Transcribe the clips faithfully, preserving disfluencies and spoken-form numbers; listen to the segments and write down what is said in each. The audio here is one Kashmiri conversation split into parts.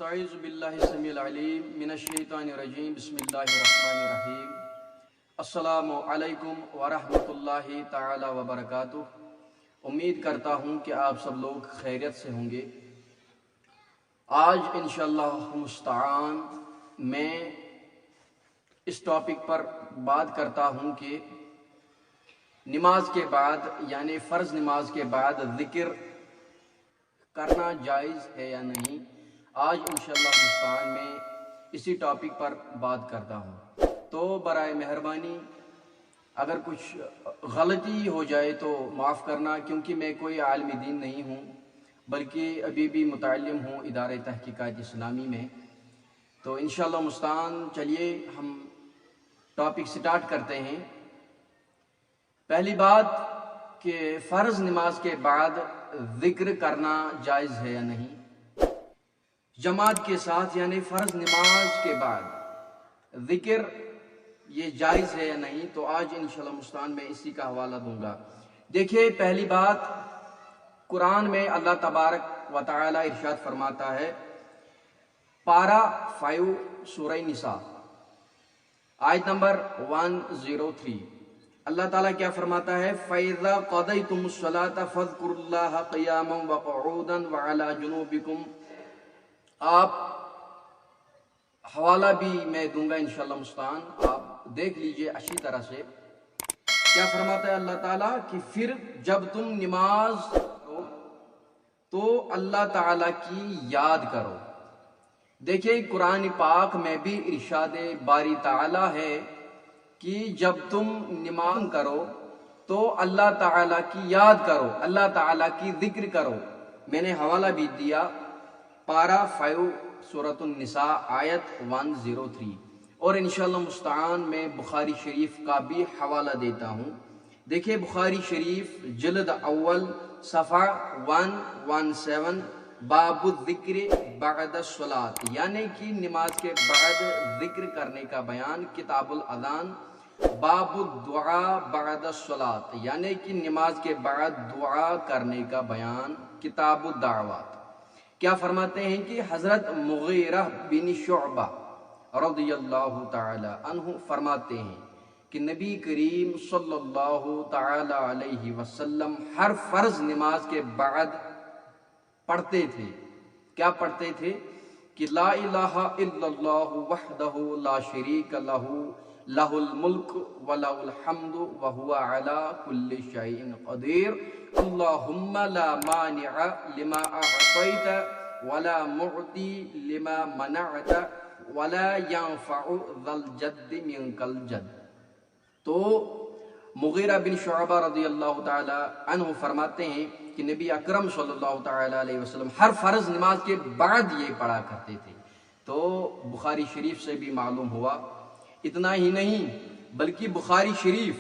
اعوذ باللہ السمیع العلیم من الشیطان الرجیم، بسم اللہ الرحمن الرحیم۔ السلام علیکم ورحمۃ اللہ تعالی وبرکاتہ۔ امید کرتا ہوں کہ آپ سب لوگ خیریت سے ہوں گے۔ آج انشاءاللہ مستعان میں اس ٹاپک پر بات کرتا ہوں کہ نماز کے بعد، یعنی فرض نماز کے بعد ذکر کرنا جائز ہے یا نہیں۔ آج انشاءاللہ مستعان میں اسی ٹاپک پر بات کرتا ہوں۔ تو برائے مہربانی اگر کچھ غلطی ہو جائے تو معاف کرنا، کیونکہ میں کوئی عالم دین نہیں ہوں، بلکہ ابھی بھی متعلم ہوں ادارہ تحقیقات اسلامی میں۔ تو انشاءاللہ مستعان، چلیے ہم ٹاپک سٹارٹ کرتے ہیں۔ پہلی بات کہ فرض نماز کے بعد ذکر کرنا جائز ہے یا نہیں؟ جماعت کے ساتھ، یعنی فرض نماز کے بعد ذکر یہ جائز ہے یا نہیں؟ تو آج انشاءاللہ مستعان میں اسی کا حوالہ دوں گا۔ دیکھیے، پہلی بات، قرآن میں اللہ تبارک و تعالی ارشاد فرماتا ہے، پارہ فائیو، سورہ نساء، آیت نمبر ون زیرو تھری۔ اللہ تعالیٰ کیا فرماتا ہے؟ فَإِذَا قَضَيْتُمُ الصَّلَاةَ فَاذْكُرُوا اللَّهَ قِيَامًا وَقُعُودًا وَعَلَى جُنُوبِكُمْ۔ آپ حوالہ بھی میں دوں گا انشاءاللہ مستعان، آپ دیکھ لیجئے اچھی طرح سے۔ کیا فرماتا ہے اللہ تعالیٰ کہ پھر جب تم نماز پڑھو تو اللہ تعالیٰ کی یاد کرو۔ دیکھیں، قرآن پاک میں بھی ارشاد باری تعالیٰ ہے کہ جب تم نماز کرو تو اللہ تعالیٰ کی یاد کرو، اللہ تعالیٰ کی ذکر کرو۔ میں نے حوالہ بھی دیا، پارہ فائیو، سورۃ النساء، آیت ون زیرو تھری۔ اور انشاءاللہ مستعان میں بخاری شریف کا بھی حوالہ دیتا ہوں۔ دیکھیں، بخاری شریف، جلد اول، صفحہ ون ون سیون، باب الذکر بعد الصلاۃ، یعنی کہ نماز کے بعد ذکر کرنے کا بیان، کتاب الاذان، باب الدعاء بعد الصلاۃ، یعنی کہ نماز کے بعد دعا کرنے کا بیان، کتاب الدعوات۔ کیا فرماتے ہیں کہ حضرت مغیرہ بن شعبہ رضی اللہ تعالی عنہ فرماتے ہیں کہ نبی کریم صلی اللہ تعالی علیہ وسلم ہر فرض نماز کے بعد پڑھتے تھے۔ کیا پڑھتے تھے؟ کہ لا الہ الا اللہ وحدہ لا شریک لہ، لہ الملک ولہ الحمد وہو علی کل شیء قدیر۔ اللہم لا مانع لما اعطیت ولا معطی لما منعت ولا ينفع ذا الجد منك الجد۔ تو مغیرہ بن شعبہ رضی اللہ تعالی عنہ فرماتے ہیں کہ نبی اکرم صلی اللہ تعالی علیہ وسلم ہر فرض نماز کے بعد یہ پڑھا کرتے تھے۔ تو بخاری شریف سے بھی معلوم ہوا۔ اتنا ہی نہیں، بلکہ بخاری شریف،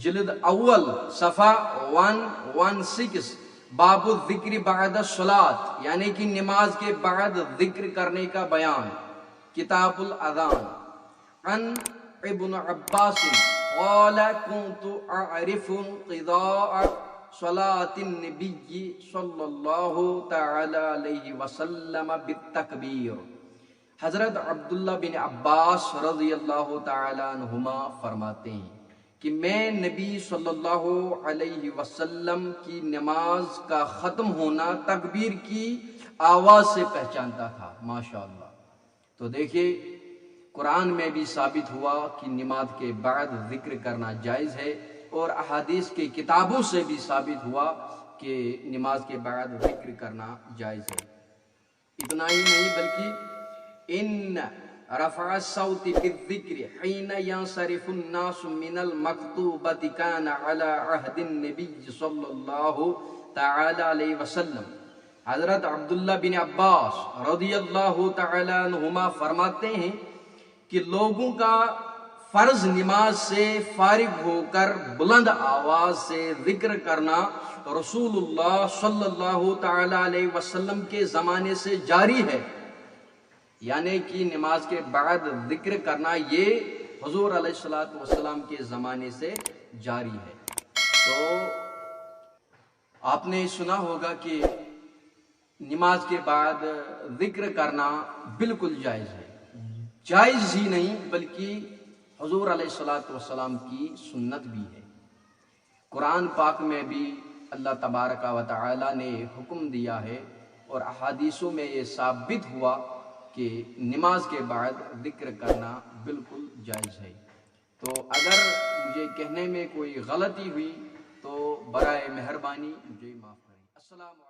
جلد اول، صفحہ ون ون سکس، باب الذکر بعد الصلاۃ، یعنی کہ نماز کے بعد ذکر کرنے کا بیان، کتاب الاذان۔ عن ابن عباس قال كنت اعرف انقضاء صلاة النبی صلی اللہ تعالی علیہ وسلم بالتکبیر۔ حضرت عبداللہ بن عباس رضی اللہ تعالی عنہما فرماتے ہیں کہ میں نبی صلی اللہ علیہ وسلم کی نماز کا ختم ہونا تکبیر کی آواز سے پہچانتا تھا۔ ماشاءاللہ۔ تو دیکھیے، قرآن میں بھی ثابت ہوا کہ نماز کے بعد ذکر کرنا جائز ہے، اور احادیث کے کتابوں سے بھی ثابت ہوا کہ نماز کے بعد ذکر کرنا جائز ہے۔ اتنا ہی نہیں، بلکہ ان رفع الصوت بالذکر حین ینصرف الناس من المکتوبۃ کان علی عہد النبی صلی اللہ تعالی علیہ وسلم۔ حضرت عبداللہ بن عباس رضی اللہ تعالی عنہما فرماتے ہیں کہ لوگوں کا فرض نماز سے فارغ ہو کر بلند آواز سے ذکر کرنا رسول اللہ صلی اللہ تعالی علیہ وسلم کے زمانے سے جاری ہے، یعنی کہ نماز کے بعد ذکر کرنا یہ حضور علیہ الصلوۃ والسلام کے زمانے سے جاری ہے۔ تو آپ نے سنا ہوگا کہ نماز کے بعد ذکر کرنا بالکل جائز ہے۔ جائز ہی نہیں، بلکہ حضور علیہ الصلوۃ والسلام کی سنت بھی ہے۔ قرآن پاک میں بھی اللہ تبارک و تعالی نے حکم دیا ہے اور احادیثوں میں یہ ثابت ہوا کہ نماز کے بعد ذکر کرنا بالکل جائز ہے۔ تو اگر مجھے کہنے میں کوئی غلطی ہوئی تو برائے مہربانی مجھے معاف کریں۔ السلام علیکم۔